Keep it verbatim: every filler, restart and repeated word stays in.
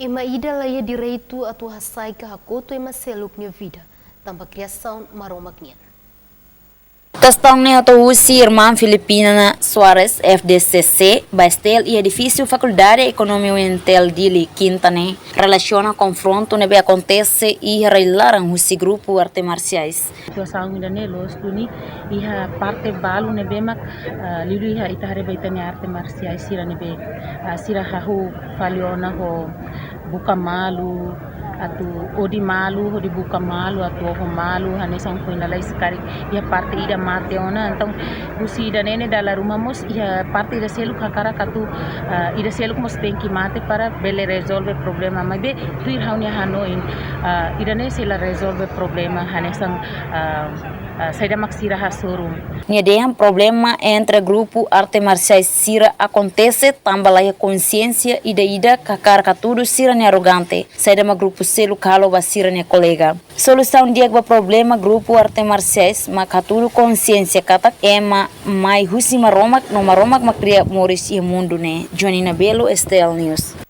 Ema ida la iha direitu atu hasai ka hakotu ema seluk nia vida, tanba kriasaun Maromak nian. Kestaun ne'e hotu husi irmán Filipina Soares, F D C C, ba S T L iha edifísiu Fakuldade Ekonomia U N T L Dili, Kinta ne'e, relasiona konfrontu ne'ebé akontese iha rai-laran husi grupu arte marsiais. Situasaun ida-ne'e loos duni iha parte balu ne'ebé mak, ah, liuliu iha ita haree ba ita-nia arte marsiais sira ne'ebé, ah, sira hahú fali ona ho buka malu, atu odi malu, hodi buka malu, atu oho malu, hanesan foin lalais karik iha parte ida mate ona. Entaun, husi ida-ne'e ne'e dala ruma mós iha parte ida seluk hakarak atu, ah, ida seluk mós tenke mate para bele rezolve problema. Maibé, tuir ha'u-nia hanoin, ah, ida-ne'e sei la rezolve problema, hanesan, ah, ah, saida mak sira hasoru. Nia dehan problema entre grupu arte marsiais sira akontese tanba la iha konsiénsia ida-idak hakarak hatudu sira-nia arrogante, saida mak grupu seluk halo ba sira-nia kolega. Solusaun di'ak ba problema grupu arte marsiais mak hatudu konsiénsia katak ema mai husi Maromak, no Maromak mak kria moris iha mundu ne'e. Joanina Belo, S T L News.